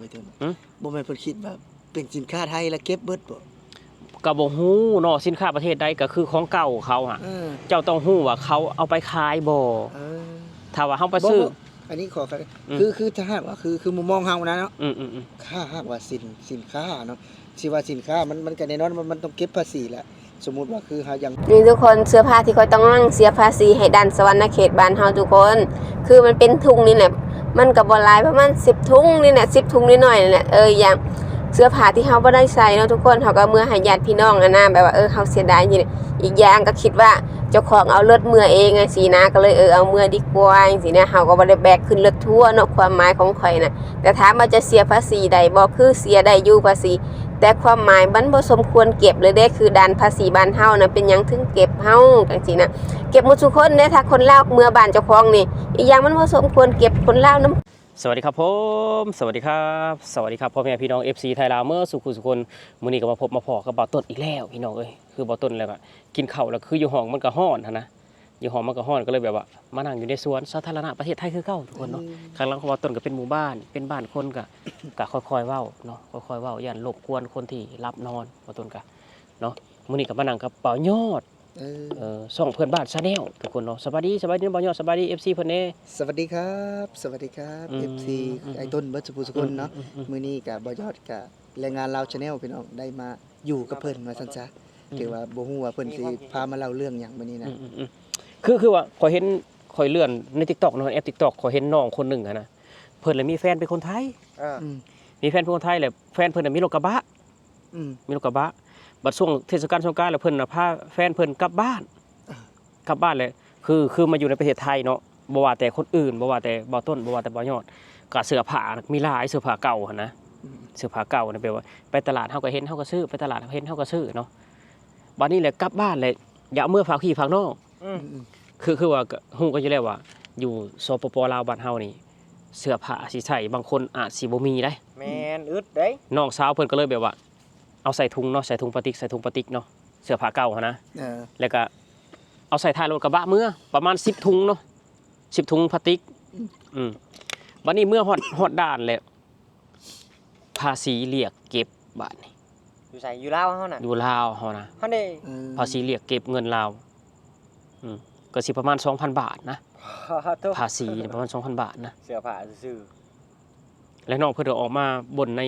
ໄປເຖິງ ຫຶ? ບໍ່ແມ່ນເພິ່ນຄິດວ່າເປັນສິນຄ້າໄທແລ້ວເກັບເບິດບໍ່? ກໍບໍ່ຮູ້ເນາະ ສິນຄ້າປະເທດໃດກໍຄືຂອງເກົ່າເຂົາຫັ້ນ ເອີ ເຈົ້າຕ້ອງຮູ້ວ່າເຂົາເອົາໄປຂາຍບໍ່ ເອີ ຖ້າວ່າເຮົາໄປຊື້ ບໍ່ ອັນນີ້ຂໍ ອືມ ຄື ຄືຖ້າຫາກວ່າ ຄື ຄືມຸມມອງເຮົານະເນາະ ອືມໆໆ ຖ້າຫາກວ່າສິນ ສິນຄ້າເນາະ ຊິວ່າສິນຄ້າ ມັນ ມັນກໍແນ່ນອນວ່າມັນຕ້ອງເກັບພາສີແຫຼະ. ສົມມຸດວ່າຄືເຮົາຍັງ ນີ້ທຸກຄົນ ເສື້ອຜ້າທີ່ຂ້ອຍຕ້ອງນັ່ງເສຍພາສີໃຫ້ດ່ານສະຫວັນນະເຂດບ້ານເຮົາທຸກຄົນ ຄືມັນເປັນທຸງນີ້ແຫຼະ ມັນກໍບໍ່ຫຼາຍ ປະມານສິບທຸງນີ້ແຫຼະ ສິບທຸງນ້ອຍໆນີ້ແຫຼະ ເອີ ຢ່າງເສື້ອຜ້າທີ່ເຮົາບໍ່ໄດ້ໃສ່ເນາະທຸກຄົນ ເຮົາກໍເອົາເມືອໃຫ້ຍາດພີ່ນ້ອງຫັ້ນນະ ແບບວ່າ ເອີ ເຮົາເສຍດາຍຢູ່ ອີກຢ່າງກໍຄິດວ່າເຈົ້າຂອງເອົາລົດເມືອເອງຈັ່ງຊີ້ນະ ກໍເລີຍ ເອີ ເອົາເມືອດີກວ່າຈັ່ງຊີ້ນະ ເຮົາກໍບໍ່ໄດ້ແບກຂຶ້ນລົດທົວເນາະ ຄວາມໝາຍຂອງຂ້ອຍນະ ແຕ່ຖາມວ່າຈະເສຍພາສີໄດ້ບໍ່ ຄືເສຍໄດ້ຢູ່ພາສີ ແຕ່ຄວາມໝາຍມັນບໍ່ສົມຄວນເກັບເລີຍເດ້ ຄືດ່ານພາສີບ້ານເຮົານະ ເປັນຫຍັງເຖິງເກັບເຮົາຈັ່ງຊີ້ນະ ເກັບໝົດສູ່ຄົນເດ້ ຖ້າຄົນລາວເມືອບ້ານເຈົ້າຂອງນີ້ ອີກຢ່າງມັນບໍ່ສົມຄວນເກັບຄົນລາວນຳ. ສະຫວັດດີຄັບຜົມ ສະຫວັດດີຄັບ ສະຫວັດດີຄັບ ພໍ່ແມ່ພີ່ນ້ອງ ເອັຟຊີ ໄທລາວເໝິດສູ່ຄູ່ສູ່ຄົນ ມື້ນີ້ກໍມາພົບມາພໍ້ກັບບ່າວຕົ້ນອີກແລ້ວພີ່ນ້ອງເອີຍ ຄືບ່າວຕົ້ນແລ້ວກໍກິນເຂົ້າແລ້ວ ຄືຢູ່ຫ້ອງມັນກໍຮ້ອນຫັ້ນນະ ຢູ່ຫ້ອງມັນກໍຮ້ອນ ກໍເລີຍແບບວ່າມານັ່ງຢູ່ໃນສວນສາທາລະນະປະເທດໄທຄືເກົ່າທຸກຄົນເນາະ ອືມ ຂ້າງຫຼັງຂອງບ່າວຕົ້ນກໍເປັນໝູ່ບ້ານ ເປັນບ້ານຄົນ ກໍ ກໍຄ່ອຍໆເວົ້າເນາະ ຄ່ອຍໆເວົ້າ ຢ້ານລົບກວນຄົນທີ່ຫຼັບນອນ ບ່າວຕົ້ນກໍເນາະ ມື້ນີ້ກໍມານັ່ງກັບບ່າວຍອດ ເອີ ເອີ ຊ່ອງເພື່ອນບ້ານ Channel ທຸກຄົນເນາະ ສະບາຍດີ ສະບາຍດີບ່າວຍອດ ສະບາຍດີ ເອັຟຊີ ເພິ່ນແດ່ ສະຫວັດດີ ສະຫວັດດີຄັບ ສະຫວັດດີ ອືມ ເອັຟຊີ ອືມ ອ້າຍຕົ້ນເບິດສູ່ຜູ້ສູ່ຄົນເນາະ ອືມ ອືມ ອືມ ມື້ນີ້ກໍບ່າວຍອດກໍ ແຮງງານລາວ Channel ພີ່ນ້ອງ ໄດ້ມາຢູ່ກັບເພິ່ນວ່າຊັ້ນຊະ ອືມ ຖືວ່າບໍ່ຮູ້ວ່າເພິ່ນຊິພາມາເລົ່າເລື່ອງຫຍັງມື້ນີ້ນະ ອືມ ອືມ ອືມ ຄື ຄືວ່າຂ້ອຍເຫັນ ຂ້ອຍເລື່ອນໃນ TikTok ເນາະ ແອັບ TikTok ຂ້ອຍເຫັນນ້ອງຄົນໜຶ່ງຫັ້ນນະ ເພິ່ນລະມີແຟນເປັນຄົນໄທ ເອີ ອືມ ມີແຟນເປັນຄົນໄທ ແລ້ວແຟນເພິ່ນນະມີລົດກະບະ ອືມ ມີລົດກະບະ ບັດຊ່ວງເທດສະການສົງການ ແລ້ວເພິ່ນນະພາແຟນເພິ່ນກັບບ້ານ ເອີ ກັບບ້ານແຫຼະ ຄື ຄືມາຢູ່ໃນປະເທດໄທເນາະ ບໍ່ວ່າແຕ່ຄົນອື່ນ ບໍ່ວ່າແຕ່ບ່າວຕົ້ນ ບໍ່ວ່າແຕ່ບ່າວຍອດ ກະເສື້ອຜ້າມີຫຼາຍ ເສື້ອຜ້າເກົ່າຫັ້ນນະ ອືມ ເສື້ອຜ້າເກົ່ານະ ແບບວ່າໄປຕະຫຼາດເຮົາກໍເຫັນ ເຮົາກໍຊື້ ໄປຕະຫຼາດເຮົາເຫັນ ເຮົາກໍຊື້ເນາະ ບາດນີ້ແຫຼະກັບບ້ານແຫຼະ ຢາກເມືອຝາກພີ່ຝາກນ້ອງ ອືມ ອືມ ຄື ຄືວ່າກໍຮູ້ກັນຢູ່ແລ້ວວ່າ ຢູ່ ສປປ ລາວ ບ້ານເຮົານີ້ ເສື້ອຜ້າຊິໃສ່ບາງຄົນອາດຊິບໍ່ມີໄດ໋ ແມ່ນ ອືດເດ້ ນ້ອງສາວເພິ່ນກໍເລີຍແບບວ່າ ເອົາໃສ່ຖົງເນາະ ໃສ່ຖົງປາຕິກ ໃສ່ຖົງປາຕິກເນາະ ເສື້ອຜ້າເກົ່າຫັ້ນນະ ເອີ ແລ້ວກໍເອົາໃສ່ທ້າຍລົດກະບະເມືອ ປະມານສິບຖົງເນາະ ສິບຖົງພາຕິກ ອືມ ອືມ ບາດນີ້ເມືອຮອດ ຮອດດ່ານແລ້ວ ພາສີລຽກເກັບບາດນີ້ ຢູ່ໃສ? ຢູ່ລາວເຮົານະ ຢູ່ລາວເຮົານະ ຫັ້ນເດ້ ເອີ ພາສີລຽກເກັບເງິນລາວ ອືມ ກໍຊິປະມານສອງພັນບາດນະ ພາສີປະມານສອງພັນບາດນະ ເສື້ອຜ້າຊື່ໆ ແລ້ວນ້ອງເພິ່ນກໍອອກມາບົ່ນໃນ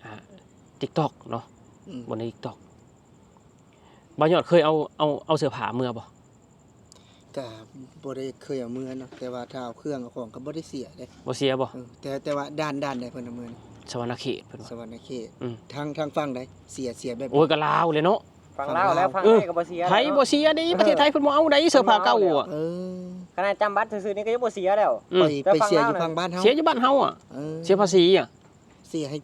ອ່າ TikTok ເນາະ ອືມ ບ່ນໃນ TikTok ບ່າວຍອດເຄີຍເອົາ ເອົາ ເອົາເສື້ອຜ້າເມືອບໍ່? ກະບໍ່ໄດ້ເຄີຍເອົາເມືອເນາະ ແຕ່ວ່າຖ້າເອົາເຄື່ອງເອົາຂອງກໍບໍ່ໄດ້ເສຍເດ້ ບໍ່ເສຍບໍ່? ເອີ ແຕ່ ແຕ່ວ່າດ່ານ ດ່ານໃດເພິ່ນເອົາເມືອນີ້? ສະຫວັນນະເຂດເພິ່ນວ່າ ສະຫວັນນະເຂດ ອືມ ທາງ ທາງຝັ່ງໃດເສຍ ເສຍແບບໃດ? ໂອ້ຍ ກໍລາວແຫຼະເນາະ ຝັ່ງລາວແລ້ວ ຝັ່ງໄທກໍບໍ່ເສຍ ເອີ ໄທບໍ່ເສຍເດ້ ປະເທດໄທເພິ່ນບໍ່ເອົາໃດ ເສື້ອຜ້າເກົ່າອະ ເອີ ຂະໜາດຈຳບັດຊື່ໆນີ້ກໍຍັງບໍ່ເສຍແລ້ວ ອືມ ໄປ ໄປເສຍຢູ່ຝັ່ງບ້ານເຮົາ ເສຍຢູ່ບ້ານເຮົາອະ ເອີ ເສຍພາສີອະ ເສຍໃຫ້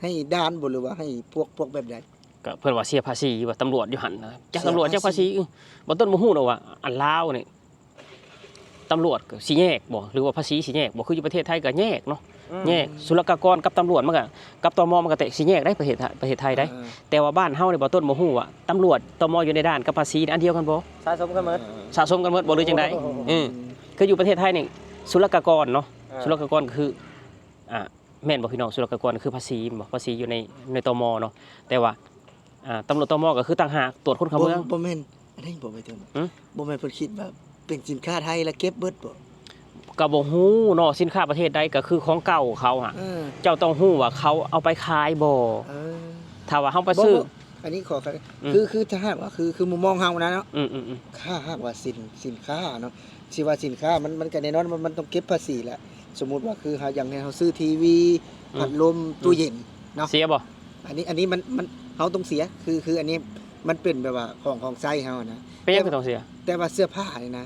ໃຫ້ດ່ານບໍ່ ຫຼືວ່າໃຫ້ພວກ ພວກແບບໃດ? ກໍເພິ່ນວ່າເສຍພາສີວ່າຕຳຫຼວດຢູ່ຫັ້ນນະ ຈັກຕຳຫຼວດຈັກພາສີ ເສຍພາສີ ບໍ່ ຕົ້ນບໍ່ຮູ້ດອກວ່າອັນລາວນີ້ ຕຳຫຼວດກໍຊິແຍກບໍ່ ຫຼືວ່າພາສີຊິແຍກບໍ່ ຄືຢູ່ປະເທດໄທກໍແຍກເນາະ ອືມ ແຍກ ສຸລະກາກອນກັບຕຳຫຼວດມັນກໍ ກັບ ຕມ ມັນກໍແຕກ ຊິແຍກໄດ໋ ປະເທດ ປະເທດໄທໄດ໋ ເອີ ແຕ່ວ່າບ້ານເຮົານີ້ ບໍ່ ຕົ້ນບໍ່ຮູ້ວ່າຕຳຫຼວດ ຕມ ຢູ່ໃນດ່ານກັບພາສີນີ້ອັນດຽວກັນບໍ່? ສະສົມກັນໝົດ ສະສົມກັນໝົດບໍ່ ຫຼືຈັ່ງໃດ? ເອີ ຄືຢູ່ປະເທດໄທນີ້ ສຸລະກາກອນເນາະ ເອີ ສຸລະກາກອນກໍຄື ອ່າ ແມ່ນບໍ່ພີ່ນ້ອງ? ສຸລະກາກອນຄືພາສີແມ່ນບໍ່? ພາສີຢູ່ໃນ ໃນ ຕມ ເນາະ ແຕ່ວ່າ ອ່າ ຕຳຫຼວດ ຕມ ກໍຄືຕ່າງຫາກ ຕວດຄົນເຂົ້າເມືອງ ບໍ່ ບໍ່ແມ່ນ ອັນນີ້ບໍ່ແມ່ນ ຫຶ? ບໍ່ແມ່ນເພິ່ນຄິດວ່າເປັນສິນຄ້າໄທແລ້ວເກັບເບິດບໍ່? ກໍບໍ່ຮູ້ເນາະ ສິນຄ້າປະເທດໃດກໍຄືຂອງເກົ່າເຂົາຫັ້ນ ເອີ ເຈົ້າຕ້ອງຮູ້ວ່າເຂົາເອົາໄປຂາຍບໍ່ ເອີ ຖ້າວ່າເຮົາໄປຊື້ ບໍ່ ອັນນີ້ຂໍ ອືມ ຄື ຄືຖ້າຫາກວ່າ ຄື ຄືມຸມມອງເຮົານະເນາະ ອືມໆໆ ຖ້າຫາກວ່າສິນ ສິນຄ້າເນາະ ຊິວ່າສິນຄ້າ ມັນ ມັນກໍແນ່ນອນວ່າມັນຕ້ອງເກັບພາສີແຫຼະ ສົມມຸດວ່າຄືເຮົາຢາກໃຫ້ເຮົາຊື້ທີວີ ອືມ ພັດລົມ ອືມ ຕູ້ເຢັນເນາະ ເສຍບໍ່? ອັນນີ້ ອັນນີ້ມັນ ມັນ ເຮົາຕ້ອງເສຍ ຄື ຄືອັນນີ້ມັນເປັນແບບວ່າຂອງ ຂອງໃຊ້ເຮົານະ ເປັນຫຍັງຄືຕ້ອງເສຍ? ແຕ່ວ່າເສື້ອຜ້ານີ້ນະ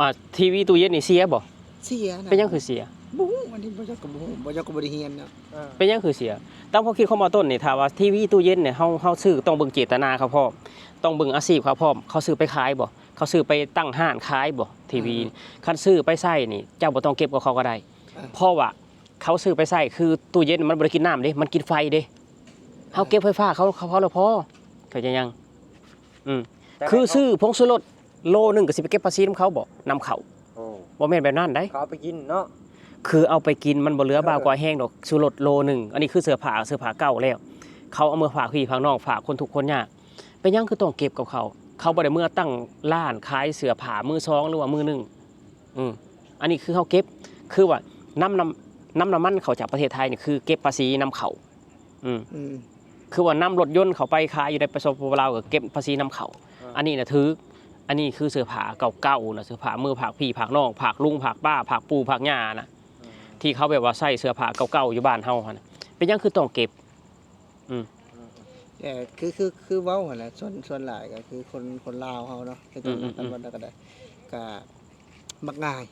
ອ່າ ທີວີ ຕູ້ເຢັນນີ້ເສຍບໍ່? ເສຍນະ ເປັນຫຍັງຄືເສຍ? ບໍ່ຮູ້ ອັນນີ້ບ່າວຍອດກໍບໍ່ຮູ້ ບ່າວຍອດກໍບໍ່ໄດ້ຮຽນເນາະ ເອີ ເປັນຫຍັງຄືເສຍ? ຕາມຄວາມຄິດຂອງບ່າວຕົ້ນນີ້ ຖ້າວ່າທີວີ ຕູ້ເຢັນນີ້ ເຮົາ ເຮົາຊື້ຕ້ອງເບິ່ງເຈດຕະນາເຂົາພ້ອມ ຕ້ອງເບິ່ງອາຊີບເຂົາພ້ອມ ເຂົາຊື້ໄປຂາຍບໍ່? ເຂົາຊື້ໄປຕັ້ງຮ້ານຂາຍບໍ່? ທີວີ ເອີ ຄັນຊື້ໄປໃຊ້ນີ້ ເຈົ້າບໍ່ຕ້ອງເກັບກັບເຂົາກໍໄດ້ ເອີ ເພາະວ່າເຂົາຊື້ໄປໃຊ້ ຄືຕູ້ເຢັນມັນບໍ່ໄດ້ກິນນ້ຳເດ້ ມັນກິນໄຟເດ້ ເຮົາເກັບໄຟຟ້າເຂົາ ເຂົາ ເຂົາແລ້ວພໍ ເຂົ້າໃຈຍັງ? ອືມ ແຕ່ ຄືຊື້ຜົງຊູລົດ ໂລໜຶ່ງກໍຊິໄປເກັບພາສີນຳເຂົາບໍ່? ນຳເຂົ້າ ໂອ້ ບໍ່ແມ່ນແບບນັ້ນໃດ໋ ເຂົາເອົາໄປກິນເນາະ ຄືເອົາໄປກິນມັນບໍ່ເຫຼືອ ເອີ ບ່າວກວ່າແຮງດອກ ຊູລົດໂລໜຶ່ງ. ອັນນີ້ຄືເສື້ອຜ້າ ເສື້ອຜ້າເກົ່າແລ້ວ ເຂົາເອົາເມືອຝາກພີ່ຝາກນ້ອງ ຝາກຄົນທຸກຄົນຍາກ. ເປັນຫຍັງຄືຕ້ອງເກັບກັບເຂົາ? ເຂົາບໍ່ໄດ້ເມືອຕັ້ງຮ້ານຂາຍເສື້ອຜ້າມືສອງ ຫຼືວ່າມືໜຶ່ງ. ອືມ ອັນນີ້ຄືເຮົາເກັບ ຄືວ່ານຳ ນຳ ນຳນ້ຳມັນເຂົ້າຈາກປະເທດໄທນີ້ ຄືເກັບພາສີນຳເຂົ້າ. ອືມ ອືມ ຄືວ່ານຳລົດຍົນເຂົ້າໄປຂາຍຢູ່ໃນ ປະ ສປປ ລາວ ກໍເກັບພາສີນຳເຂົ້າ. ອ່າ ອັນນີ້ນະຖືກ. ອັນນີ້ຄືເສື້ອຜ້າເກົ່າໆນະ ເສື້ອຜ້າມືຝາກພີ່ຝາກນ້ອງ ຝາກລຸງຝາກປ້າ ຝາກປູ່ຝາກຍ່ານະ ອ່າ ທີ່ເຂົາແບບວ່າໃສ່ເສື້ອຜ້າເກົ່າໆຢູ່ບ້ານເຮົາຫັ້ນນະ. ເປັນຫຍັງຄືຕ້ອງເກັບ? ອືມ ອືມ ແຕ່ຄື ຄື ຄືເວົ້າຫັ້ນແຫຼະ ສ່ວນ ສ່ວນຫຼາຍກໍຄືຄົນ ຄົນລາວເຮົາເນາະ ເຂົາເຈົ້າ ອືມ ມັກກັນ ອືມ ວ່າແນວໃດກໍໄດ້ ກໍມັກງ່າຍ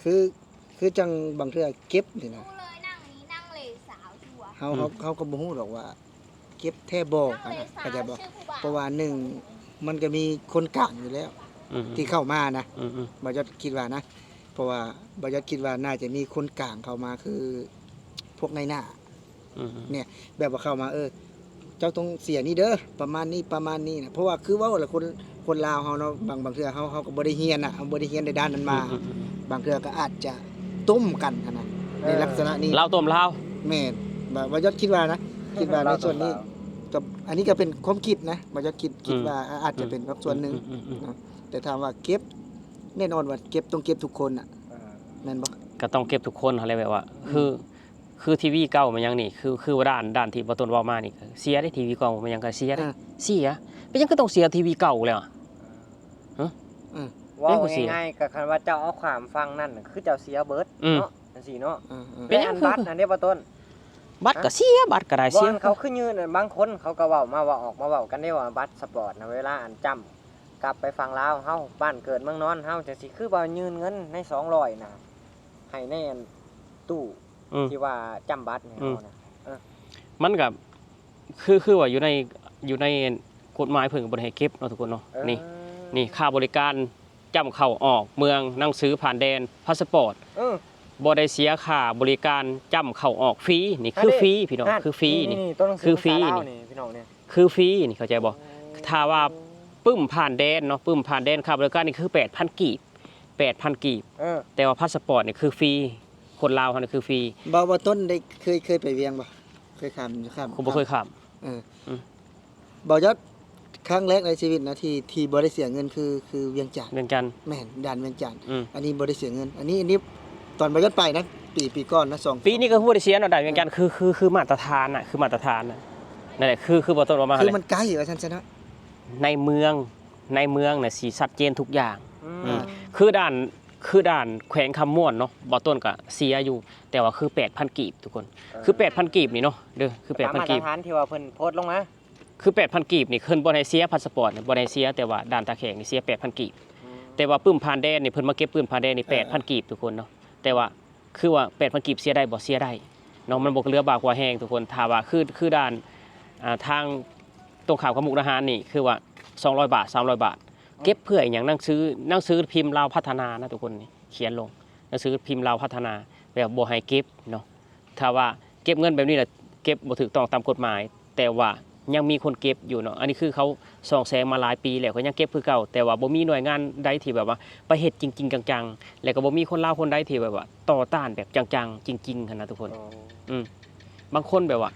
ຄື ຄືຈັ່ງບາງເທື່ອເກັບນີ້ນະ ເຮົາ ເຮົາ ອືມ ເຮົາ ເຮົາກໍບໍ່ຮູ້ດອກວ່າເກັບແທ້ບໍ່ຫັ້ນນະ ເຂົ້າໃຈບໍ່? ເພາະວ່າໜຶ່ງ ມັນກໍມີຄົນກາງຢູ່ແລ້ວ ອືມ ທີ່ເຂົ້າມານະ ອືມ ອືມ ບ່າວຍອດຄິດວ່ານະ ເພາະວ່າບ່າວຍອດຄິດວ່າໜ້າຈະມີຄົນກາງເຂົ້າມາ ຄືພວກນາຍໜ້າ ອືມ ອືມ ເນ່ຍ ແບບວ່າເຂົ້າມາ ເອີ ເຈົ້າຕ້ອງເສຍນີ້ເດີ ປະມານນີ້ ປະມານນີ້ນະ. ເພາະວ່າຄືເວົ້າແຫຼະ ຄົນ ຄົນລາວເຮົາເນາະ ບາງ ບາງເທື່ອເຮົາ ເຮົາກໍບໍ່ໄດ້ຮຽນນະ ເຮົາບໍ່ໄດ້ຮຽນໃນດ້ານນັ້ນມາ ອືມ ອືມ ອືມ ບາງເທື່ອກໍອາດຈະຕົ້ມກັນຫັ້ນນະ ເອີ ໃນລັກສະນະນີ້ ລາວຕົ້ມລາວ. ແມ່ນ ບ່າວ ບ່າວຍອດຄິດວ່ານະ ຄິດວ່າໃນສ່ວນນີ້ ກໍ ອັນນີ້ກໍເປັນຄວາມຄິດນະ ບ່າວຍອດຄິດ ອືມ ຄິດວ່າ ອາ ອາດຈະເປັນ ອືມ ແບບສ່ວນໜຶ່ງ ອືມ ອືມ ອືມ ເນາະ ແຕ່ຖາມວ່າເກັບ ແນ່ນອນວ່າເກັບ ຕ້ອງເກັບທຸກຄົນນະ ອ່າ ແມ່ນບໍ່? ກໍຕ້ອງເກັບທຸກຄົນຫັ້ນແຫຼະ ແບບວ່າ ອືມ ຄື ຄືທີວີເກົ່າແມ່ນຫຍັງນີ້ ຄື ຄືວ່າດ້ານ ດ້ານທີ່ບໍ່ຕົ້ນເວົ້າມານີ້ ເສຍເດ້ ທີວີເກົ່າແມ່ນຫຍັງກໍເສຍເດ້ ອ່າ ເສຍ. ເປັນຫຍັງຄືຕ້ອງເສຍທີວີເກົ່າແລ້ວ? ຮະ? ອືມ ເວົ້າງ່າຍໆ ກໍຄັນວ່າເຈົ້າເອົາຂ້າມຝັ່ງນັ້ນ ຄືເຈົ້າເສຍເບິດ ອືມ ເນາະ ຈັ່ງຊີ້ເນາະ. ອືມ ອືມ ແຕ່ອັນບັດນັ້ນເດ້ ບໍ່ຕົ້ນ ບັດກໍເສຍ ບັດກໍໄດ້ເສຍ ບ່ອນເຂົາຄືຍື່ນ ບາງຄົນເຂົາກໍເວົ້າມາ ເວົ້າອອກມາເວົ້າກັນເດ້ວ່າ ບັດສະປອດນະ ເວລາອັນຈ້ຳກັບໄປຝັ່ງລາວ ເຮົາ ບ້ານເກີດເມືອງນອນເຮົາ ຈັ່ງຊີ້ ຄືວ່າຍື່ນເງິນໃນສອງຮ້ອຍນະ ໃຫ້ໃນອັນຕູ້ ອືມ ທີ່ວ່າຈ້ຳບັດໃຫ້ເຮົານະ ອືມ ເອີ ມັນກໍ ຄື ຄືວ່າຢູ່ໃນ ຢູ່ໃນກົດໝາຍເພິ່ນກໍບໍ່ໄດ້ໃຫ້ເກັບເນາະທຸກຄົນເນາະ. ເອີ ນີ້ ນີ້ຄ່າບໍລິການຈ້ຳເຂົ້າອອກເມືອງ ໜັງສືຜ່ານແດນ ພາສະປອດ ເອີ ບໍ່ໄດ້ເສຍຄ່າບໍລິການຈ້ຳເຂົ້າອອກ ຟຣີ. ນີ້ຄືຟຣີພີ່ນ້ອງ ຄືຟຣີນີ້ ຄືຟຣີນີ້ ຄືຟຣີນີ້ ເຂົ້າໃຈບໍ່? ຖ້າວ່າປຶ້ມຜ່ານແດນເນາະ ປຶ້ມຜ່ານແດນ ຄ່າບໍລິການນີ້ຄືແປດພັນກີບ ແປດພັນກີບ ເອີ ແຕ່ວ່າພາສະປອດນີ້ຄືຟຣີ ຄົນລາວເຮົານີ້ຄືຟຣີ. ບໍ່ ບໍ່ຕົ້ນໄດ້ເຄີຍ ເຄີຍໄປວຽງບໍ່? ເຄີຍຂ້າມ ຂ້າມ ຂ້າມ ບໍ່ເຄີຍຂ້າມ. ເອີ ອືມ ບໍ່ຍອດ ຄັ້ງແລກໃນຊີວິດນະ ທີ່ ທີ່ບໍ່ໄດ້ເສຍເງິນ ຄື ຄືວຽງຈັນ ວຽງຈັນ ແມ່ນ ດ່ານວຽງຈັນ. ອືມ ອັນນີ້ບໍ່ໄດ້ເສຍເງິນ ອັນນີ້ ອັນນີ້ຕອນບໍ່ຍອດໄປນະ ປີ ປີກ່ອນນະ ສອງ ປີນີ້ກໍບໍ່ໄດ້ເສຍເນາະ ດ່ານວຽງຈັນ ເອີ ຄື ຄື ຄືມາດຕະຖານນະ ຄືມາດຕະຖານນະ ນັ້ນແຫຼະ ຄື ຄືບໍ່ຕ້ອງເວົ້າມາ ຄືມັນໃກ້ວ່າຊັ້ນຊະເນາະ ໃນເມືອງ ໃນເມືອງນະຊິຊັດເຈນທຸກຢ່າງ. ອືມ ອືມ ຄືດ່ານ ຄືດ່ານແຂວງຄຳມ່ວນເນາະ ບໍ່ຕົ້ນກໍເສຍຢູ່ ແຕ່ວ່າຄືແປດພັນກີບທຸກຄົນ. ເອີ ຄືແປດພັນກີບນີ້ເນາະ ເດີ ຄືແປດພັນກີບ ຕາມມາດຕະຖານທີ່ວ່າເພິ່ນໂພສລົງມາ ຄືແປດພັນກີບນີ້ ເພິ່ນບໍ່ໃຫ້ເສຍ ພາສະປອດບໍ່ໃຫ້ເສຍ ແຕ່ວ່າດ່ານຕາແຂກນີ້ເສຍແປດພັນກີບ. ອືມ ແຕ່ວ່າປຶ້ມຜ່ານແດນນີ້ ເພິ່ນມາເກັບປຶ້ມຜ່ານແດນນີ້ ເອີ ແປດພັນກີບທຸກຄົນເນາະ. ແຕ່ວ່າຄືວ່າແປດພັນກີບເສຍໄດ້ບໍ່? ເສຍໄດ້ເນາະ ມັນບໍ່ເຫຼືອບ່າວກວ່າແຮງທຸກຄົນ. ຖ້າວ່າຄື ຄືດ່ານ ອ່າ ທາງ ຕົງຂ້າມກັບມຸກດາຫານນີ້ ຄືວ່າສອງຮ້ອຍບາດ ສາມຮ້ອຍບາດ. ເກັບເພື່ອອີຫຍັງ? ໜັງສື ໜັງສືພິມລາວພັດທະນານະທຸກຄົນ ນີ້ຂຽນລົງ ໜັງສືພິມລາວພັດທະນາ ແບບບໍ່ໃຫ້ເກັບເນາະ. ຖ້າວ່າເກັບເງິນແບບນີ້ລະ ເກັບບໍ່ຖືກຕ້ອງຕາມກົດໝາຍ ແຕ່ວ່າຍັງມີຄົນເກັບຢູ່ເນາະ. ອັນນີ້ຄືເຂົາສ່ອງແສງມາຫຼາຍປີແລ້ວ ກໍຍັງເກັບຄືເກົ່າ ແຕ່ວ່າບໍ່ມີໜ່ວຍງານໃດທີ່ແບບວ່າໄປເຮັດຈິງໆຈັງໆ ແລ້ວກໍບໍ່ມີຄົນລາວຄົນໃດທີ່ແບບວ່າຕໍ່ຕ້ານແບບຈັງໆຈິງໆຫັ້ນນະທຸກຄົນ. ອໍ ອືມ ບາງຄົນແບບວ່າ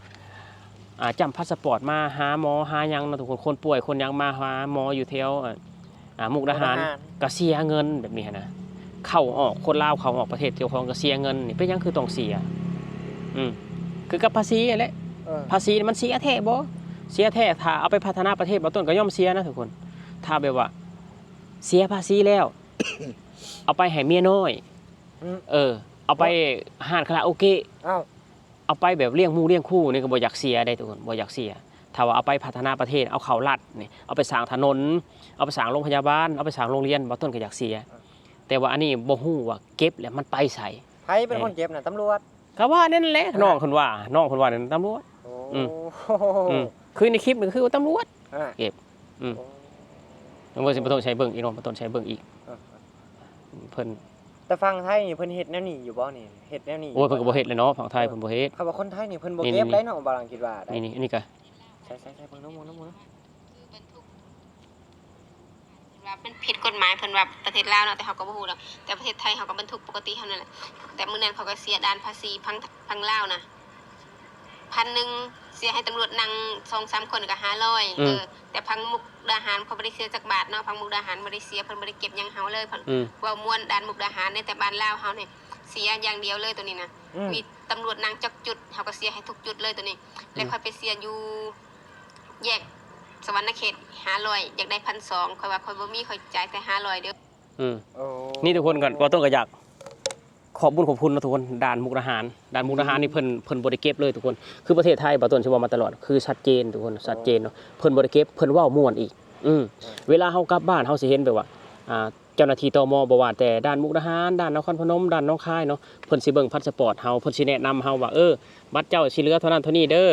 ອ່າ ຈ້ຳພາສະປອດມາຫາໝໍຫາຫຍັງເນາະທຸກຄົນ ຄົນປ່ວຍຄົນຫຍັງມາຫາໝໍຢູ່ແຖວ ອ່າ ມຸກດາຫານ ມຸກດາຫານ ກໍເສຍເງິນແບບນີ້ຫັ້ນນະ. ເຂົ້າອອກ ຄົນລາວເຂົ້າອອກປະເທດເຈົ້າຂອງກໍເສຍເງິນ ນີ້ເປັນຫຍັງຄືຕ້ອງເສຍ? ອືມ ຄືກັບພາສີຫັ້ນແຫຼະ ເອີ ພາສີນີ້ມັນເສຍແທ້ບໍ່? ເສຍແທ້ ຖ້າເອົາໄປພັດທະນາປະເທດ ບ່າວຕົ້ນກໍຍອມເສຍນະທຸກຄົນ. ຖ້າແບບວ່າເສຍພາສີແລ້ວ ເອົາໄປໃຫ້ເມຍນ້ອຍ ອືມ ເອີ ເອົາໄປຮ້ານຄາຣາໂອເກະ ເອົາ ເອົາໄປແບບລ້ຽງໝູ່ລ້ຽງຄູ່ນີ້ກໍບໍ່ຢາກເສຍເດ້ທຸກຄົນ ບໍ່ຢາກເສຍ. ຖ້າວ່າເອົາໄປພັດທະນາປະເທດ ເອົາເຂົ້າລັດນີ້ ເອົາໄປສ້າງຖະໜົນ ເອົາໄປສ້າງໂຮງພະຍາບານ ເອົາໄປສ້າງໂຮງຮຽນ ບ່າວຕົ້ນກໍຢາກເສຍ. ແຕ່ວ່າອັນນີ້ບໍ່ຮູ້ວ່າເກັບແລ້ວມັນໄປໃສ? ໃຜເປັນຄົນເກັບນະ? ຕຳຫຼວດ ກໍວ່ານັ້ນແຫຼະ ນ້ອງເພິ່ນວ່າ ນ້ອງເພິ່ນວ່ານັ້ນ ຕຳຫຼວດ. ໂອ້ ອືມ ອືມ ຄືໃນຄລິບນີ້ຄືວ່າຕຳຫຼວດ ອ່າ ເກັບ. ອືມ ໂອ້ ບໍ່ຊິ ບໍ່ຕ້ອງໃຊ້ເບິ່ງອີກເນາະ ບໍ່ຕ້ອງໃຊ້ເບິ່ງອີກ. ອ່າ ເພິ່ນ ແຕ່ຝັ່ງໄທນີ້ເພິ່ນເຮັດແນວນີ້ຢູ່ບໍ່ນີ້? ເຮັດແນວນີ້ ໂອ້ຍ ເພິ່ນກໍບໍ່ເຮັດແຫຼະເນາະ ຝັ່ງໄທເພິ່ນບໍ່ເຮັດ. ເຂົາວ່າຄົນໄທນີ້ເພິ່ນບໍ່ເກັບໄດ໋ເນາະ ບ່າວຫຼັງຄິດວ່າໄດ໋. ນີ້ ນີ້ ອັນນີ້ກໍ ໃສ່ ໃສ່ ໃສ່ ເບິ່ງເນາະ ເບິ່ງເນາະ ເບິ່ງເນາະ. ມັນຜິດກົດໝາຍເພິ່ນວ່າປະເທດລາວເນາະ ແຕ່ເຮົາກໍບໍ່ຮູ້ດອກ ແຕ່ປະເທດໄທເຮົາກໍບັນທຸກປົກກະຕິເຮົານັ້ນແຫຼະ ແຕ່ມື້ນັ້ນເຂົາກໍເສຍດ່ານພາສີຝັ່ງ ຝັ່ງລາວນະ ພັນໜຶ່ງ ເສຍໃຫ້ຕຳຫຼວດນັ່ງສອງສາມຄົນກໍຫ້າຮ້ອຍ ອືມ ເອີ ແຕ່ຝັ່ງມຸກດາຫານເຂົາບໍ່ໄດ້ເສຍຈັກບາດເນາະ ຝັ່ງມຸກດາຫານບໍ່ໄດ້ເສຍ ເພິ່ນບໍ່ໄດ້ເກັບຫຍັງເຮົາເລີຍ ເພິ່ນ ອືມ ເວົ້າມ່ວນດ່ານມຸກດາຫານເດ້ ແຕ່ບ້ານລາວເຮົານີ້ເສຍຢ່າງດຽວເລີຍໂຕນີ້ນະ ອືມ ມີຕຳຫຼວດນັ່ງຈັກຈຸດ ເຮົາກໍເສຍໃຫ້ທຸກຈຸດເລີຍໂຕນີ້ ອືມ ແລ້ວຂ້ອຍໄປເສຍຢູ່ແຍກສະຫວັນນະເຂດຫ້າຮ້ອຍ ຢາກໄດ້ພັນສອງ ຂ້ອຍວ່າຂ້ອຍບໍ່ມີ ຂ້ອຍຈ່າຍແຕ່ຫ້າຮ້ອຍເດີ້. ອືມ ໂອ້ ນີ້ທຸກຄົນກໍ ບ່າວຕົ້ນກໍຢາກຂອບບຸນຂອບຄຸນເນາະທຸກຄົນ ດ່ານມຸກດາຫານ ດ່ານມຸກດາຫານນີ້ ອືມ ເພິ່ນ ເພິ່ນບໍ່ໄດ້ເກັບເລີຍທຸກຄົນ ຄືປະເທດໄທ ບ່າວຕົ້ນຊິເວົ້າມາຕະຫຼອດ ຄືຊັດເຈນທຸກຄົນ ຊັດເຈນເນາະ ເພິ່ນບໍ່ໄດ້ເກັບ ເພິ່ນເວົ້າມ່ວນອີກ ອືມ ເອີ ເວລາເຮົາກັບບ້ານ ເຮົາຊິເຫັນແບບວ່າ ອ່າ ເຈົ້າໜ້າທີ່ ຕມ ບໍ່ວ່າແຕ່ດ່ານມຸກດາຫານ ດ່ານນະຄອນພະນົມ ດ່ານໜອງຄາຍເນາະ ເພິ່ນຊິເບິ່ງພາສະປອດເຮົາ ເພິ່ນຊິແນະນຳເຮົາວ່າ ເອີ ບັດເຈົ້າຊິເຫຼືອເທົ່ານັ້ນເທົ່ານີ້ເດີ້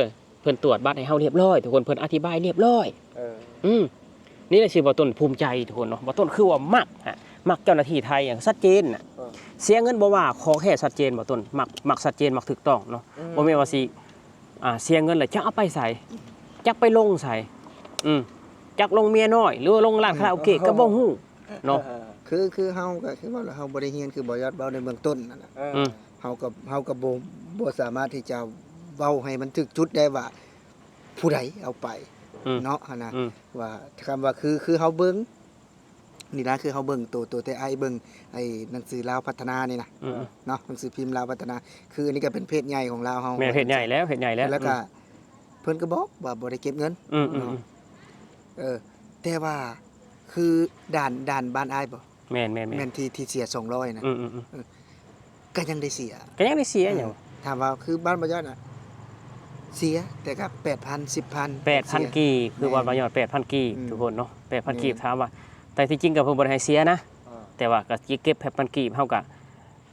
ເພິ່ນຕວດບັດໃຫ້ເຮົາຮຽບຮ້ອຍ ທຸກຄົນ ເພິ່ນອະທິບາຍຮຽບຮ້ອຍ ເອີ ອືມ ນີ້ແຫຼະຊິບ່າວຕົ້ນພູມໃຈທຸກຄົນເນາະ ບ່າວຕົ້ນຄືວ່າມັກຮະ ມັກເຈົ້າໜ້າທີ່ໄທ ຊັດເຈນນະ ເອີ ເສຍເງິນບໍ່ວ່າ ຂໍແຄ່ຊັດເຈນ ບ່າວຕົ້ນມັກ ມັກຊັດເຈນ ມັກຖືກຕ້ອງເນາະ ອືມ ບໍ່ແມ່ນວ່າຊິ ອ່າ ເສຍເງິນແລ້ວຈະເອົາໄປໃສ ຈັກໄປລົງໃສ ອືມ ຈັກລົງເມຍນ້ອຍ ຫຼືວ່າລົງຮ້ານຄາຣາໂອເກະ ອືມ ກໍບໍ່ຮູ້ເນາະ ເອີ ຄື ຄືເຮົາກໍຄືວ່າເຮົາບໍ່ໄດ້ຮຽນ ຄືບ່າວຢອດເວົ້າໃນເບື້ອງຕົ້ນນັ້ນນະ ເອີ ເຮົາກໍ ເຮົາກໍບໍ່ ບໍ່ສາມາດທີ່ຈະເວົ້າໃຫ້ມັນຖືກຈຸດໄດ້ວ່າ ຜູ້ໃດເອົາໄປ ອືມ ເນາະຫັ້ນນະ ອືມ ວ່າຄຳວ່າຄື ຄືເຮົາເບິ່ງ ນີ້ນະ ຄືເຮົາເບິ່ງໂຕ ໂຕແຕ່ອ້າຍເບິ່ງໄອ້ໜັງສືລາວພັດທະນານີ້ນະ ອືມ ເນາະ ໜັງສືພິມລາວພັດທະນາ ຄືອັນນີ້ກໍເປັນເພຈໃຫຍ່ຂອງລາວເຮົາ ແມ່ນເພຈໃຫຍ່ແລ້ວ ເພຈໃຫຍ່ແລ້ວ ແລ້ວກໍ ອືມ ເພິ່ນກໍບອກວ່າບໍ່ໄດ້ເກັບເງິນ ອືມ ເນາະ ອືມ ເອີ ແຕ່ວ່າຄືດ່ານ ດ່ານບ້ານອ້າຍບໍ່? ແມ່ນໆໆ ແມ່ນທີ່ ທີ່ເສຍສອງຮ້ອຍນະ ອືມໆໆ ເອີ ກໍຍັງໄດ້ເສຍ ກໍຍັງໄດ້ເສຍ ເອີ ຫຍັງ ຖາມວ່າຄືບ້ານບ່າວຢອດນະ ເສຍ ແຕ່ກໍແປດພັນ ສິບພັນ ແປດພັນ ເສຍ ກີບ ຄືວ່າ ແມ່ນ ບ່າວຢອດ ແປດພັນ ກີບ ອືມ ທຸກຄົນເນາະ ແປດພັນ ແມ່ນ ກີບ ຖາມວ່າ ແຕ່ທີ່ຈິງກໍເພິ່ນບໍ່ໄດ້ໃຫ້ເສຍນະ ເອີ ແຕ່ວ່າກໍເກັບ ແປດພັນ ກີບ ເຮົາກໍ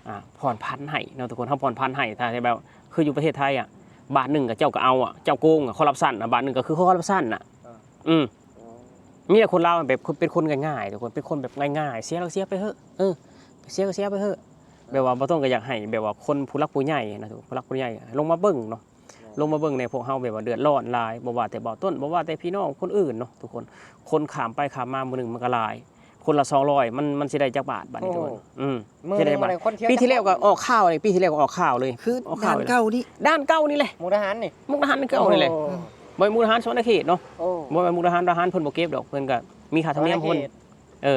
ອ່າ ຜ່ອນຜັນໃຫ້ເນາະທຸກຄົນ ເຮົາຜ່ອນຜັນໃຫ້ ຖ້າແບບ ຄືຢູ່ປະເທດໄທອະ ບາດໜຶ່ງກໍເຈົ້າກໍເອົາອະ ເຈົ້າໂກງອະ ຄໍຣັບຊັນອະ ບາດໜຶ່ງກໍຄືຄໍຣັບຊັນນະ ເອີ ອືມ ໂອ້ ມີແຕ່ຄົນລາວແບບເປັນຄົນງ່າຍໆ ທຸກຄົນ ເປັນຄົນແບບງ່າຍໆ ເສຍແລ້ວເສຍໄປເຖາະ ເອີ ເສຍກໍເສຍໄປເຖາະ ແບບວ່າບໍ່ຕ້ອງກໍຢາກໃຫ້ແບບວ່າຄົນຜູ້ຫຼັກຜູ້ໃຫຍ່ນະ ຜູ້ຫຼັກຜູ້ໃຫຍ່ລົງມາເບິ່ງເນາະ ລົງມາເບິ່ງແດ່ ພວກເຮົາແບບວ່າເດືອດຮ້ອນຫຼາຍ ບໍ່ວ່າແຕ່ບ່າວຕົ້ນ ບໍ່ວ່າແຕ່ພີ່ນ້ອງຄົນອື່ນເນາະທຸກຄົນ ຄົນຂ້າມໄປຂ້າມມາມື້ໜຶ່ງມັນກໍຫຼາຍ ຄົນລະສອງຮ້ອຍ ມັນ ມັນຊິໄດ້ຈັກບາດບາດນີ້ທຸກຄົນ ໂອ້ ອືມ ຊິໄດ້ຈັກບາດ ປີທີ່ແລ້ວກໍອອກຂ່າວນີ້ ປີທີ່ແລ້ວກໍອອກຂ່າວເລີຍ ຄືດ່ານເກົ່ານີ້ ດ່ານເກົ່ານີ້ແຫຼະ ມຸກດາຫານນີ້ ມຸກດາຫານເກົ່ານີ້ແຫຼະ ໂອ້ ບໍ່ແມ່ນມຸກດາຫານ ສະຫວັນນະເຂດເນາະ ໂອ້ ບໍ່ແມ່ນມຸກດາຫານ ດາຫານເພິ່ນບໍ່ເກັບດອກ ເພິ່ນກໍມີຄ່າທຳນຽມຂອງເພິ່ນ ສະຫວັນນະເຂດ ເອີ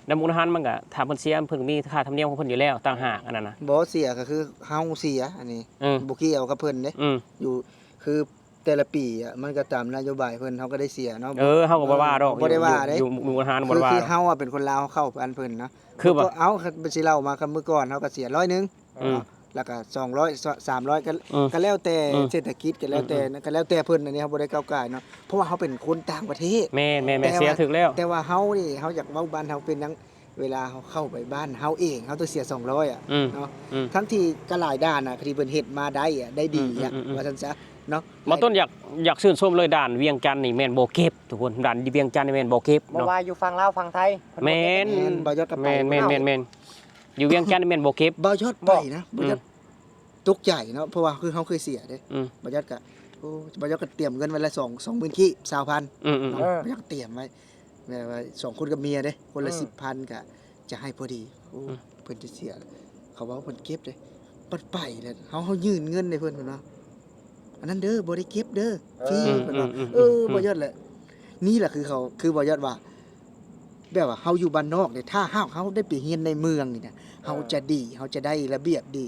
ແລ້ວມຸກດາຫານມັນກໍ ຖ້າເພິ່ນເສຍ ເພິ່ນກໍມີຄ່າທຳນຽມຂອງເພິ່ນຢູ່ແລ້ວຕ່າງຫາກ ອັນນັ້ນນະ ບໍ່ເສຍກໍຄືເຮົາເສຍ ອັນນີ້ ເອີ ບໍ່ກ່ຽວກັບເພິ່ນເດ້ ອືມ ຢູ່ ຄືແຕ່ລະປີອະ ມັນກໍຕາມນະໂຍບາຍເພິ່ນ ເຮົາກໍໄດ້ເສຍເນາະ ເອີ ເຮົາກໍບໍ່ວ່າດອກ ບໍ່ໄດ້ວ່າເດ້ ຢູ່ ຢູ່ ຢູ່ ຢູ່ ຢູ່ ຢູ່ ບໍ່ໄດ້ວ່າ ຄື ຄືເຮົາອະເປັນຄົນລາວ ເຮົາເຂົ້າປານເພິ່ນເນາະ ຄືແບບ ເຮົາກໍເອົາ ຄັນຊິເລົ່າມາ ຄັນມື້ກ່ອນເຮົາກໍເສຍຮ້ອຍໜຶ່ງ ອືມ ເນາະ ແລ້ວກໍສອງຮ້ອຍ ສາມຮ້ອຍ ກໍ ອືມ ກໍແລ້ວແຕ່ ອືມ ເສດຖະກິດ ກໍແລ້ວແຕ່ ອືມ ກໍແລ້ວແຕ່ເພິ່ນ ອັນນີ້ເຮົາບໍ່ໄດ້ກ້າວກ່າຍເນາະ ເພາະວ່າເຮົາເປັນຄົນຕ່າງປະເທດ ແມ່ນໆໆ ແຕ່ວ່າ ເສຍຖືກແລ້ວ ແຕ່ວ່າເຮົານີ້ ເຮົາຢາກເວົ້າບ້ານເຮົາເປັນຫຍັງ ເວລາເຮົາເຂົ້າໄປບ້ານເຮົາເອງ ເຮົາຕ້ອງເສຍສອງຮ້ອຍອະ ອືມ ເນາະ ອືມ ທັງທີ່ກໍຫຼາຍດ່ານນະ ທີ່ເພິ່ນເຮັດມາໄດ້ອະ ໄດ້ດີອະ ອືມໆໆ ວ່າຊັ້ນຊະເນາະ ບ່າວຕົ້ນຢາກ ຢາກຊື່ນຊົມເລີຍ ດ່ານວຽງຈັນນີ້ແມ່ນບໍ່ເກັບທຸກຄົນ ດ່ານວຽງຈັນນີ້ແມ່ນບໍ່ເກັບ ບໍ່ ເນາະ ວ່າຢູ່ຝັ່ງລາວຝັ່ງໄທ ເພິ່ນບໍ່ເກັບ ແມ່ນ ແມ່ນ ບ່າວຢອດກໍໄປ ແມ່ນໆໆ ຢູ່ວຽງຈັນນີ້ແມ່ນບໍ່ເກັບ ບ່າວຢອດໄປນະ ອືມ ບ່າວຢອດ ຕົກໃຈເນາະ ເພາະວ່າຄືເຮົາເຄີຍເສຍເດ້ ອືມ ບ່າວຢອດກໍ ໂອ້ ບ່າວຢອດກໍຕຽມເງິນໄວ້ລະສອງ ສອງໝື່ນກີບ ຊາວພັນ ອືມໆໆ ເນາະ ບ່າວຢອດກໍຕຽມໄວ້ ແບບວ່າສອງຄົນກັບເມຍເດ້ ຄົນລະ ອືມ ສິບພັນ ກໍຈະໃຫ້ພໍດີ ໂອ້ ອືມ ເພິ່ນຈະເສຍ ເຂົາເວົ້າເພິ່ນເກັບເດ້ ບັດໄປແລ້ວ ເຮົາ ເຮົາຍື່ນເງິນໃຫ້ເພິ່ນ ເພິ່ນວ່າ ອັນນັ້ນເດີ ບໍ່ໄດ້ເກັບເດີ ເອີ ຟຣີ ເພິ່ນວ່າ ອືມໆໆໆ ເອີ ອືມ ບ່າວຢອດແຫຼະ ນີ້ແຫຼະຄືເຂົາ ຄືບ່າວຢອດວ່າ ແບບວ່າເຮົາຢູ່ບ້ານນອກເດ້ ຖ້າຫາກເຮົາໄດ້ໄປຮຽນໃນເມືອງນີ້ນະ ເອີ ເຮົາຈະດີ ເຮົາຈະໄດ້ລະບຽບດີ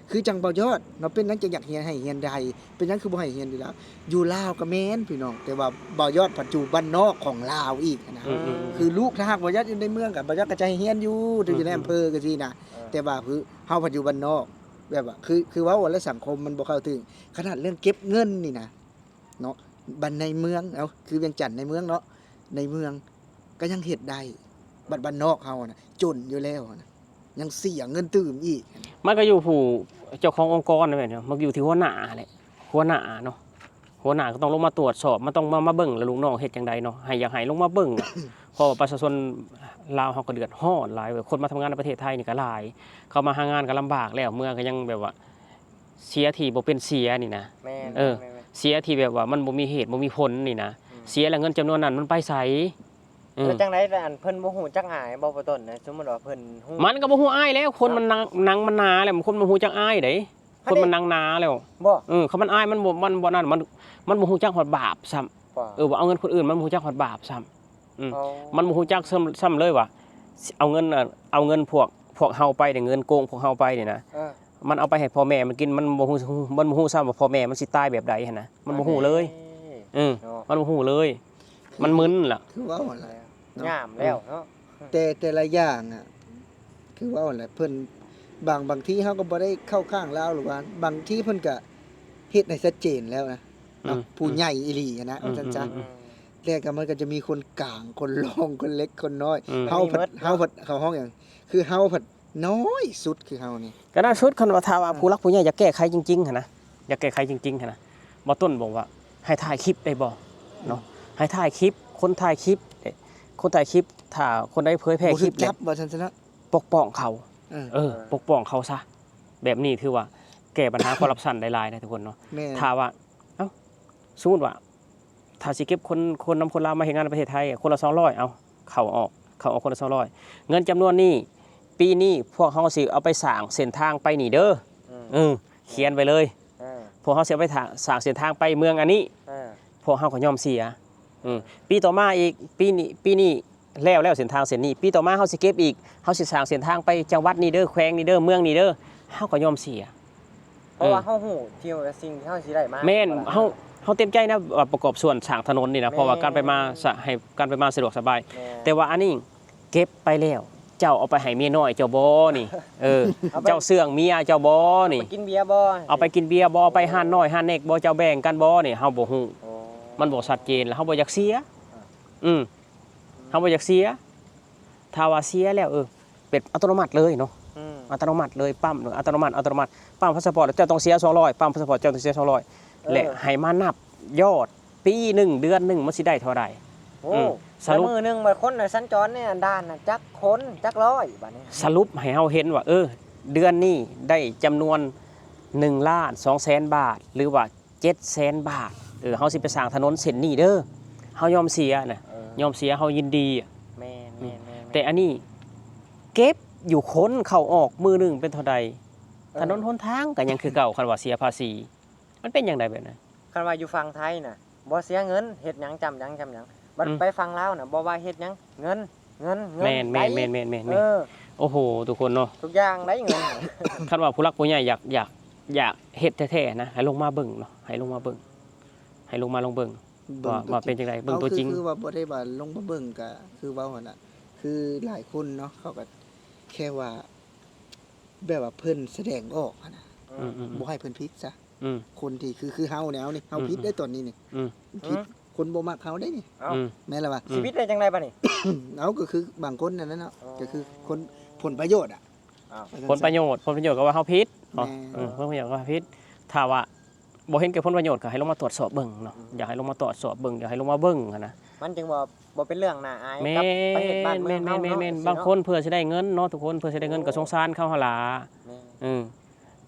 ຄືຈັ່ງບ່າວຍອດເນາະ ເປັນຫຍັງຈຶ່ງຢາກຮຽນ ໃຫ້ຮຽນໄດ້ ເປັນຫຍັງຄືບໍ່ໃຫ້ຮຽນຢູ່ລາວ ຢູ່ລາວກໍແມ່ນພີ່ນ້ອງ ແຕ່ວ່າບ່າວຍອດພັດຢູ່ບ້ານນອກຂອງລາວອີກນະ ອືມໆໆ ຄືລູກ ຖ້າຫາກບ່າວຍອດຢູ່ໃນເມືອງກໍ ບ່າວຍອດກໍຈະໃຫ້ຮຽນຢູ່ ຢູ່ໃນອຳເພີຈັ່ງຊີ້ນະ ເອີ ແຕ່ວ່າຄືເຮົາພັດຢູ່ບ້ານນອກ ແບບວ່າ ຄື ຄືເວົ້າແລ້ວສັງຄົມມັນບໍ່ເຂົ້າເຖິງ ຂະໜາດເລື່ອງເກັບເງິນນີ້ນະ ເນາະ ບ້ານໃນເມືອງ ເອົາ ຄືວຽງຈັນໃນເມືອງເນາະ ໃນເມືອງກໍຍັງເຮັດໄດ້ ບັດບ້ານນອກເຮົານະ ຈົນຢູ່ແລ້ວນະ ຍັງເສຍເງິນຕື່ມອີກ ມັນກໍຢູ່ຜູ້ເຈົ້າຂອງອົງກອນນັ້ນແຫຼະເນາະ ມັນຢູ່ທີ່ຫົວໜ້າແຫຼະ ຫົວໜ້າເນາະ ຫົວໜ້າກໍຕ້ອງລົງມາຕວດສອບ ມັນຕ້ອງມາ ມາເບິ່ງແລ້ວລູກນ້ອງເຮັດຈັ່ງໃດເນາະ ໃຫ້ ຢາກໃຫ້ລົງມາເບິ່ງ ເພາະວ່າປະຊາຊົນລາວເຮົາກໍເດືອດຮ້ອນຫຼາຍ ຄົນມາທຳງານໃນປະເທດໄທນີ້ກໍຫຼາຍ ເຂົາມາຫາງານກໍລຳບາກແລ້ວ ເມືອກໍຍັງແບບວ່າ ເສຍທີ່ບໍ່ເປັນເສຍນີ້ນະ ແມ່ນ ເອີ ແມ່ນໆໆ ເສຍທີ່ແບບວ່າມັນບໍ່ມີເຫດບໍ່ມີຜົນນີ້ນະ ອືມ ເສຍແລ້ວເງິນຈຳນວນນັ້ນມັນໄປໃສ? ອືມ ແລ້ວຈັ່ງໃດ ອັນເພິ່ນບໍ່ຮູ້ຈັກອາຍບໍ່ ບໍ່ຕົ້ນນະ? ສົມມຸດວ່າເພິ່ນຮູ້ ມັນກໍບໍ່ຮູ້ອາຍແລ້ວ ຄົນມັນໜັງ ໜັງມັນໜາແລ້ວ ຄົນມັນຮູ້ຈັກອາຍເດ້. ເຮົາ ຄົນມັນໜັງໜາແລ້ວ ບໍ່ ເອີ ຄັນມັນອາຍ ມັນບໍ່ ມັນບໍ່ນັ້ນ ມັນ ມັນບໍ່ຮູ້ຈັກຮອດບາບຊ້ຳ. ເອີ ວ່າເອົາເງິນຄົນອື່ນ ມັນບໍ່ຮູ້ຈັກຮອດບາບຊ້ຳ. ອືມ ມັນບໍ່ຮູ້ຈັກຊ້ຳ ຊ້ຳເລີຍວ່າ ເອົາເງິນ ເອົາເງິນພວກ ພວກເຮົາໄປນີ້ ເງິນໂກງພວກເຮົາໄປນີ້ນະ ເອີ ມັນເອົາໄປໃຫ້ພໍ່ແມ່ມັນກິນ ມັນບໍ່ຮູ້ ມັນບໍ່ຮູ້ຊ້ຳວ່າພໍ່ແມ່ມັນຊິຕາຍແບບໃດຫັ້ນນະ ມັນບໍ່ຮູ້ເລີຍ. ເອີ ເນາະ ມັນບໍ່ຮູ້ເລີຍ ຄື ມັນມຶນລະ ຄືເວົ້າຫັ້ນແຫຼະເນາະ ຍາມແລ້ວເນາະ ແຕ່ ແຕ່ລະຢ່າງອະ ຄືເວົ້າຫັ້ນແຫຼະ ເພິ່ນ ບາງ ບາງທີເຮົາກໍບໍ່ໄດ້ເຂົ້າຂ້າງລາວ ຫຼືວ່າບາງທີເພິ່ນກະເຮັດໃຫ້ຊັດເຈນແລ້ວນະ ເນາະ ອືມ ຜູ້ໃຫຍ່ອີ່ຫຼີຫັ້ນນະ ອືມ ວ່າຊັ້ນຊະ ອືມ ອືມ ແຕ່ກໍມັນກໍຈະມີຄົນກາງ ຄົນລອງ ຄົນເລັກ ຄົນນ້ອຍ ອືມ ເຮົາພັດ ເຮົາພັດ ເຂົາຮ້ອງຫຍັງ ຄືເຮົາພັດ ນ້ອຍສຸດ ຄືເຮົານີ້ ກໍນ້ອຍສຸດ. ຄັນວ່າ ຖ້າວ່າ ອ່າ ຜູ້ຫຼັກຜູ້ໃຫຍ່ຢາກແກ້ໄຂຈິງໆຫັ້ນນະ ຢາກແກ້ໄຂຈິງໆຫັ້ນນະ ບໍ່ຕົ້ນບອກວ່າໃຫ້ຖ່າຍຄລິບໄດ້ບໍ່ເນາະ ໃຫ້ຖ່າຍຄລິບ ຄົນຖ່າຍຄລິບ ຄົນຖ່າຍຄລິບ ຖ້າຄົນໃດເຜີຍແຜ່ຄລິບ ບໍ່ຖືກຈັບ ວ່າຊັ້ນຊະເນາະ ປົກປ້ອງເຂົາ ເອີ ເອີ ປົກປ້ອງເຂົາຊະ ແບບນີ້ຖືວ່າແກ້ບັນຫາຄໍຣັບຊັນໄດ້ຫຼາຍນະທຸກຄົນເນາະ. ແມ່ນ ຖ້າວ່າ ເອົ້າ ສົມມຸດວ່າ ຖ້າຊິເກັບຄົນ ຄົນນຳຄົນລາວມາເຮັດງານໃນປະເທດໄທ ຄົນລະສອງຮ້ອຍ ເອົາ ເຂົ້າອອກ ເຂົ້າອອກຄົນລະສອງຮ້ອຍ ເງິນຈຳນວນນີ້ ປີນີ້ພວກເຮົາຊິເອົາໄປສ້າງເສັ້ນທາງໄປນີ້ເດີ ອືມ ເອີ ຂຽນໄປເລີຍ ເອີ ພວກເຮົາຊິເອົາໄປ ທາ ສ້າງເສັ້ນທາງໄປເມືອງອັນນີ້ ເອີ ພວກເຮົາກໍຍອມເສຍ ເອີ ປີຕໍ່ມາອີກ ປີນີ້ ປີນີ້ແລ້ວ ແລ້ວເສັ້ນທາງເສັ້ນນີ້ ປີຕໍ່ມາເຮົາຊິເກັບອີກ ເຮົາຊິສ້າງເສັ້ນທາງໄປຈັງຫວັດນີ້ເດີ ແຂວງນີ້ເດີ ເມືອງນີ້ເດີ ເຮົາກໍຍອມເສຍ ເພາະວ່າ ເອີ ເຮົາຮູ້ທີ່ວ່າສິ່ງທີ່ເຮົາຊິໄດ້ມາ ແມ່ນ ເຮົາ ເຮົາເຕັມໃຈນະ ວ່າປະກອບສ່ວນສ້າງຖະໜົນນີ້ນະ ແມ່ນ ເພາະວ່າການໄປມາສະ ໃຫ້ການໄປມາສະດວກສະບາຍ ແມ່ນ ແຕ່ວ່າອັນນີ້ເກັບໄປແລ້ວ ເຈົ້າເອົາໄປໃຫ້ເມຍນ້ອຍເຈົ້າບໍ່ນີ້? ເອີ ເອົາໄປ ເຈົ້າເຊື່ອງເມຍເຈົ້າບໍ່ນີ້? ເອົາໄປກິນເບຍບໍ່? ເອົາໄປກິນເບຍບໍ່? ເອົາໄປຮ້ານນ້ອຍຮ້ານເລັກບໍ່? ເຈົ້າແບ່ງກັນບໍ່ນີ້? ເຮົາບໍ່ຮູ້ ໂອ້ ມັນບໍ່ຊັດເຈນ ແລ້ວເຮົາບໍ່ຢາກເສຍ ອືມ ອືມ ເຮົາບໍ່ຢາກເສຍ ຖ້າວ່າເສຍແລ້ວ ເອີ ເປັນອັດຕະໂນມັດເລີຍເນາະ ອືມ ອັດຕະໂນມັດເລີຍ ປ້ຳ ອັດຕະໂນມັດ ອັດຕະໂນມັດ ປ້ຳພາສະປອດ ເຈົ້າຕ້ອງເສຍສອງຮ້ອຍ ປ້ຳພາສະປອດ ເຈົ້າຕ້ອງເສຍສອງຮ້ອຍ ເອີ ແລະ ໃຫ້ມານັບຍອດ ປີໜຶ່ງ ເດືອນໜຶ່ງ ມັນຊິໄດ້ເທົ່າໃດ? ໂອ້ ອືມ ສະຫຼຸບ ແລ້ວມື້ໜຶ່ງ ບາດຄົນນະສັນຈອນໃນດ່ານນະ ຈັກຄົນ ຈັກຮ້ອຍ ບາດນີ້ ສະຫຼຸບໃຫ້ເຮົາເຫັນວ່າ ເອີ ເດືອນນີ້ໄດ້ຈຳນວນໜຶ່ງລ້ານສອງແສນບາດ ຫຼືວ່າ ເຈັດແສນບາດ ເອີ ເຮົາຊິໄປສ້າງຖະໜົນເສັ້ນນີ້ເດີ ເຮົາຍອມເສຍນະ ເອີ ຍອມເສຍ ເຮົາຍິນດີ ແມ່ນ ອືມ ແມ່ນໆໆ ແຕ່ອັນນີ້ເກັບຢູ່ຄົນເຂົ້າອອກມື້ໜຶ່ງເປັນເທົ່າໃດ? ເອີ ຖະໜົນຫົນທາງກໍຍັງຄືເກົ່າ ຄັນວ່າເສຍພາສີ ມັນເປັນຈັ່ງໃດແບບນັ້ນ? ຄັນວ່າຢູ່ຝັ່ງໄທນະ ບໍ່ເສຍເງິນ ເຮັດຫຍັງ ຈ້ຳຫຍັງ ຈ້ຳຫຍັງ ບັດ ອືມ ໄປຝັ່ງລາວນະ ບໍ່ວ່າເຮັດຫຍັງ ເງິນ ເງິນ ເງິນ ແມ່ນ ແມ່ນ ເອີ ໂອ້ໂຫ ທຸກຄົນເນາະ ທຸກຢ່າງໄດ້ເງິນ ຄັນວ່າຜູ້ຫຼັກຜູ້ໃຫຍ່ຢາກ ຢາກ ຢາກເຮັດແທ້ໆນະ ໃຫ້ລົງມາເບິ່ງເນາະ ໃຫ້ລົງມາເບິ່ງ ໃຫ້ລົງມາລອງເບິ່ງ ເບິ່ງ ວ່າ ຕົວຈິງ ວ່າເປັນຈັ່ງໃດ ເບິ່ງຕົວຈິງ ເຮົາຄື ຄືວ່າບໍ່ໄດ້ວ່າລົງມາເບິ່ງ ກະຄືເວົ້າຫັ້ນລະ ຄືຫຼາຍຄົນເນາະ ເຂົາກະແຄ່ວ່າ ແບບວ່າເພິ່ນສະແດງອອກຫັ້ນນະ ອືມໆໆ ບໍ່ໃຫ້ເພິ່ນຜິດຊະ ອືມ ຄົນທີ່ຄື ຄືເຮົາແນວນີ້ ເຮົາ ອືມໆ ຜິດໄດ້ຕອນນີ້ນີ້ ອືມ ຜິດ ອືມ ຄົນບໍ່ມັກເຮົາໄດ້ນີ້ ເອົ້າ ອືມ ແມ່ນລະວະ ຊິຜິດໄດ້ຈັ່ງໃດບາດນີ້? ເອົ້າ ກໍຄືບາງຄົນນັ້ນນະເນາະ ອໍ ກໍຄືຄົນ ຜົນປະໂຫຍດອະ ເອົ້າ ຜົນປະໂຫຍດ ຜົນປະໂຫຍດກໍວ່າເຮົາຜິດ ແມ່ນ ເອີ ຜົນປະໂຫຍດກໍວ່າຜິດ ຖ້າວ່າ ບໍ່ເຫັນແກ່ຜົນປະໂຫຍດ ກໍໃຫ້ລົງມາຕວດສອບເບິ່ງເນາະ ອືມ ຢາກໃຫ້ລົງມາຕວດສອບເບິ່ງ ຢາກໃຫ້ລົງມາເບິ່ງຫັ້ນນະ ມັນຈຶ່ງບໍ່ ບໍ່ເປັນເລື່ອງໜ້າອາຍ ແມ່ນ ກັບປະເທດບ້ານເມືອງເຮົາເນາະ ແມ່ນໆໆໆ ບາງຄົນເພື່ອຊິໄດ້ເງິນເນາະ ທຸກຄົນ ເພື່ອຊິໄດ້ເງິນ ໂອ້ ກໍສົງສານເຂົາຫັ້ນລະ ແມ່ນ ເອີ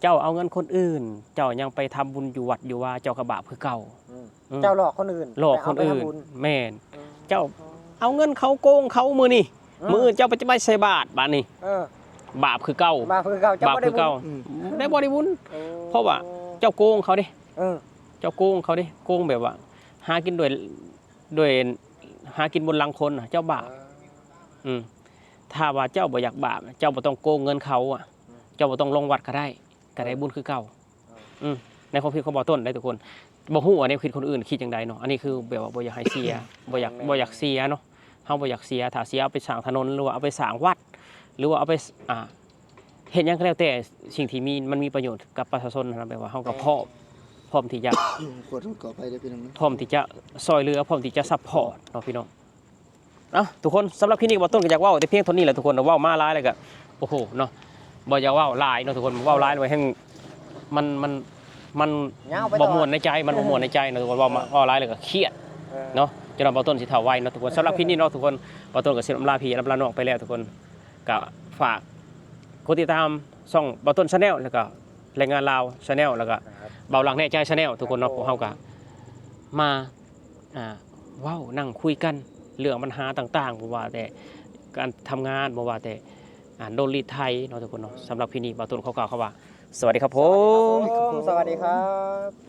ເຈົ້າເອົາເງິນຄົນອື່ນ ເຈົ້າຍັງໄປທຳບຸນຢູ່ວັດຢູ່ວາ ເຈົ້າກໍບາບຄືເກົ່າ ອືມ ອືມ ເຈົ້າຫຼອກຄົນອື່ນ ຫຼອກຄົນອື່ນ ແມ່ນ ອືມ ເຈົ້າເອົາເງິນເຂົາໂກງເຂົາມື້ນີ້ ອືມ ມື້ອື່ນເຈົ້າໄປ ໄປໃສ່ບາດ ບາດນີ້ ເອີ ບາບຄືເກົ່າ ບາບຄືເກົ່າ ເຈົ້າບໍ່ໄດ້ບຸນ ບາບຄືເກົ່າ ອືມ ໄດ້ບໍ່ໄດ້ບຸນ ໂອ້ ເພາະວ່າເຈົ້າໂກງເຂົາເດ້ ເອີ ເຈົ້າໂກງເຂົາເດ້ ໂກງແບບວ່າ ຫາກິນດ້ວຍ ດ້ວຍ ຫາກິນບົນຫຼັງຄົນນະ ເຈົ້າບາບ ເອີ ອືມ ຖ້າວ່າເຈົ້າບໍ່ຢາກບາບ ເຈົ້າບໍ່ຕ້ອງໂກງເງິນເຂົາອະ ອືມ ເຈົ້າບໍ່ຕ້ອງລົງວັດກໍໄດ້ ກໍໄດ້ ເອີ ບຸນຄືເກົ່າ ເອີ ອືມ ໃນຄວາມຄິດຂອງບ່າວຕົ້ນໄດ໋ທຸກຄົນ ບໍ່ຮູ້ວ່າແນວຄິດຄົນອື່ນຄິດຈັ່ງໃດເນາະ ອັນນີ້ຄືແບບວ່າບໍ່ຢາກໃຫ້ເສຍ ບໍ່ຢາກ ແມ່ນໆ ບໍ່ຢາກເສຍເນາະ ເຮົາບໍ່ຢາກເສຍ ຖ້າເສຍເອົາໄປສ້າງຖະໜົນ ຫຼືວ່າເອົາໄປສ້າງວັດ ຫຼືວ່າເອົາໄປ ອ່າ ເຮັດຫຍັງກໍແລ້ວແຕ່ ສິ່ງທີ່ມີ ມັນມີປະໂຫຍດກັບປະຊາຊົນຫັ້ນນະ ແບບວ່າເຮົາກໍ ແມ່ນ ພ້ອມ ພ້ອມທີ່ຈະ ຂໍໂທດຂໍອະໄພເດີພີ່ນ້ອງ ພ້ອມທີ່ຈະຊ່ອຍເຫຼືອ ພ້ອມທີ່ຈະຊັບພອດເນາະພີ່ນ້ອງ. ເອົ້າ ທຸກຄົນ ສຳລັບຄລິບນີ້ ບ່າວຕົ້ນກໍຢາກເວົ້າແຕ່ພຽງເທົ່ານີ້ແຫຼະທຸກຄົນ ເວົ້າມາຫຼາຍແລ້ວກໍ ໂອ້ໂຫ ເນາະ ບໍ່ຢາກເວົ້າຫຼາຍເນາະທຸກຄົນ ເວົ້າຫຼາຍແລ້ວແຮງ ມັນ ມັນ ມັນ ຍາວໄປ ບໍ່ມ່ວນໃນໃຈ ມັນບໍ່ມ່ວນໃນໃຈເນາະທຸກຄົນ ເວົ້າມາ ເອີ ເວົ້າຫຼາຍແລ້ວກໍຄຽດ ເອີ ເນາະ ຈົນວ່າບ່າວຕົ້ນຊິເຖົ້າໄວເນາະທຸກຄົນ ສຳລັບຄລິບນີ້ເນາະທຸກຄົນ ບ່າວຕົ້ນກໍຊິລ່ຳລາພີ່ ລ່ຳລານ້ອງໄປແລ້ວທຸກຄົນ ກໍຝາກກົດຕິດຕາມຊ່ອງບ່າວຕົ້ນ Channel ແລ້ວກໍແຮງງານລາວ Channel ແລ້ວກໍ ຄรัບ ບ່າວຫຼັງແນ່ໃຈ Channel ທຸກຄົນເນາະ ຄรัບ ພວກເຮົາກໍມາ ອ່າ ເວົ້າ ນັ່ງຄຸຍກັນ ເລື່ອງບັນຫາຕ່າງໆ ບໍ່ວ່າແຕ່ການທຳງານ ບໍ່ວ່າແຕ່ ອ່າ ໂດນລີດໄຖເນາະທຸກຄົນເນາະ. ສຳລັບຄລິບນີ້ ບ່າວຕົ້ນຂໍກ່າວຄຳວ່າ ສະຫວັດດີຄັບຜົມ. ສະຫວັດດີຄັບ.